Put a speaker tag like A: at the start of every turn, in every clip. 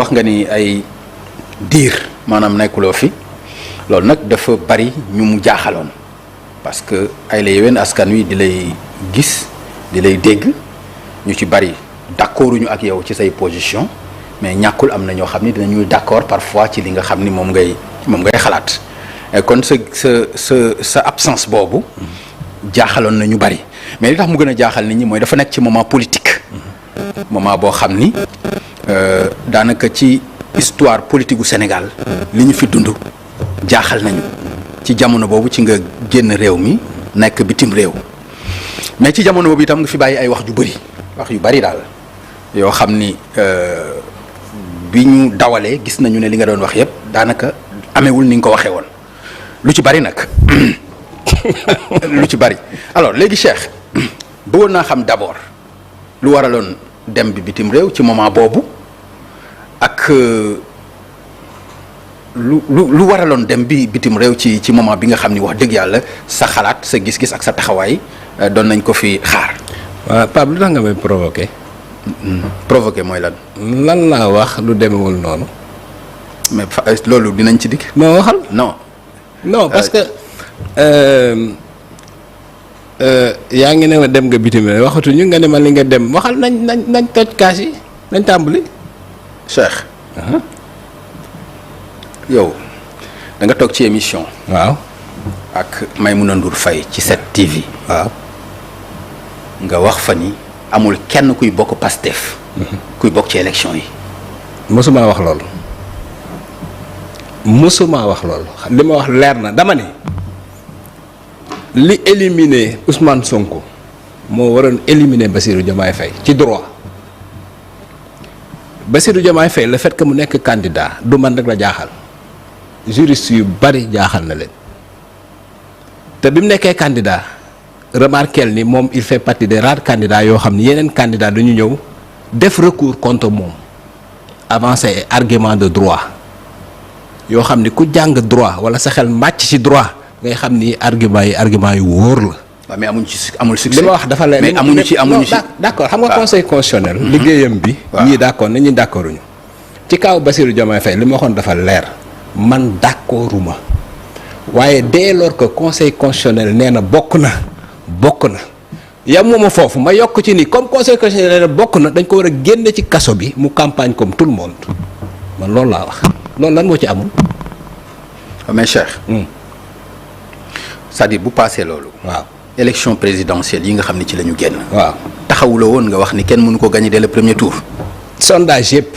A: wax nga ni ay diir maanaam nekkuloo fi loolu nag dafa bari ñu mu jaaxaloon parce que ay la yeween askan wi di lay gis di lay dégg ñu ci bari d'accorduñu ak yow ci say position mais ñàkkul am na ñoo xam ni dinañuy d'accord parfois ci li nga xam ni moom ngay xalaat kon sa absence boobu jaaxaloon na ñu bari mais li tax mu gën a jaaxal nit ñi mooy dafa nekk ci moment politique moment boo xam ni daanaka ci histoire politique gu Sénégal li ñu fi dund jaaxal nañu ci jamono boobu ci nga génn réew mi nekk bitim réew mais ci jamono boobu itam nga fi bàyyi ay wax yu bari daal yoo xam ni bi ñu dawalee gis nañu ne li nga doon wax yépp daanaka amewul ni nga ko waxee woon lu ci bari nag lu ci bari alors léegi Cheikh bëggoon naa xam d'abord lu waraloon dem bi bitim réew ci moment boobu ak lu waraloon dem bi bitim réew ci moment bi nga xam ni wax dëgg yàlla sa xalaat sa gis-gis ak sa taxawaay doon nañ ko fi xaar.
B: waaw Pape lu tax nga may provoqué.
A: provoqué mooy lan.
B: lan laa wax lu demewul noonu.
A: mais loolu dinañ ci dikk.
B: moo waxal.
A: non
B: parce que yaa ngi ne ma dem nga bitim réew waxatuñu nga ne ma li nga dem waxal nañ toj kaas yi nañ tàmbali.
A: Cheikh. yow da nga toog ci émission.
B: waaw.
A: ak Maïmouna Ndour Faye ci 7TV.
B: waaw.
A: nga wax fa ni amul kenn kuy bokk Pastef. kuy bokk ci élection yi.
B: mosuma wax loolu. li ma wax leer na dama ne li éliminer Ousmane Sonko moo waroon éliminer Bassirou Diomaye Faye ci droit Bassirou Diomaye Faye le fait que mu nekk candidat du man rek la jaaxal juriste yu bari jaaxal na leen te bi mu nekkee candidat remarquel ni moom il fait partie des rares candidats yoo xam ni yeneen candidats dañu ñëw def recours contre moom avancer argument de droit yoo xam ni ku jàng droit wala sa xel màcc ci droit ngay xam ni argument yu wóor la.
A: waaw mais amul succès.
B: li ma wax dafa leer
A: mais amuñu ci
B: d'accord xam nga conseil constitutionnel. liggéeyam bi. ñii d'accord nañu d'accorduñu ci kaw Bassirou Diomaye Faye li ma waxoon dafa leer man d'accorduma waaye dès lors que conseil constitutionnel nee na bokk na yamuma foofu ma yokk ci ni comme conseil constitutionnel nee na bokk na dañ ko war a génne ci kaso bi mu campagne comme tout le monde man loolu laa wax loolu lan moo ci amul.
A: mais Cheikh. c'est-à-dire bu passé loolu.
B: waaw
A: élection présidentielle yi nga xam ne ci la ñu génn.
B: waaw
A: taxawuloo woon nga wax ni kenn mënu ko gagner dès le premier tour.
B: sondage yëpp.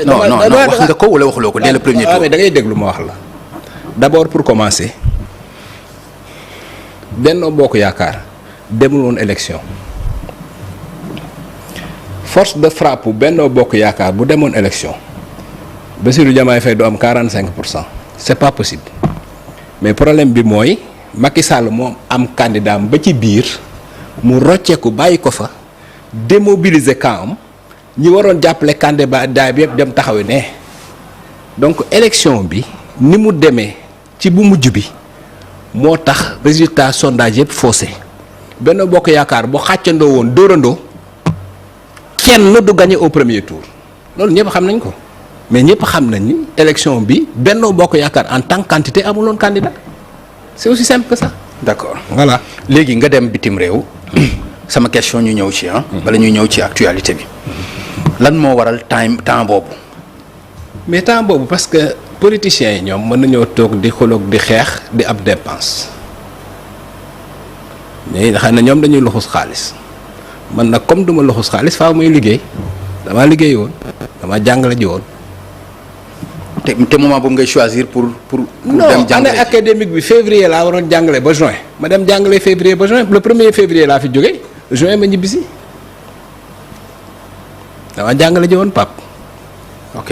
A: non wax nga ko wala waxuloo ko dès le premier tour.
B: mais da ngay déglu ma wax la d'abord pour commencer Benno Bokk Yaakaar demul woon élection force de frappe Benno Bokk Yaakaar bu demoon élection Bassirou Diomaye Faye du am 45%. c'est pas possible mais problème bi mooy Macky Sall moom am candidat ba ci biir mu rocceeku bàyyi ko fa démobiliser camp am ñi waroon jàppale candidat bi yëpp dem taxawe ne donc élection bi ni mu demee ci bu mujj bi moo tax résultat sondage yëpp faussé Benno Bokk Yaakaar bu xàccandoo woon dóorandoo kenn du gagné au premier tour loolu ñëpp xam nañ ko mais ñëpp xam nañ ni élection bi Benno Bokk Yaakaar en tant que quantité amuloon candidat c'est aussi simple que ça.
A: d'accord
B: voilà.
A: léegi nga dem bitim réew sama question ñu ñëw ci bala ñuy ñëw ci actualité bi lan moo waral temps boobu.
B: mais temps boobu parce que politiciens yi ñoom mën nañoo toog di xoloog di xeex di ab dépense mais xam ne ñoom dañuy luxus xaalis man nag comme duma luxus xaalis faaw muy liggéey damaa liggéey woon dama jàngale ji woon.
A: te moment boobu ngay choisir pour
B: non
A: dem jàngale
B: année académique bi février laa waroon jàngale ba juin ma dem jàngale février ba juin le 1er février laa fi jóge juin ma ñibbisi dama jàngale ji woon Pape.
A: ok.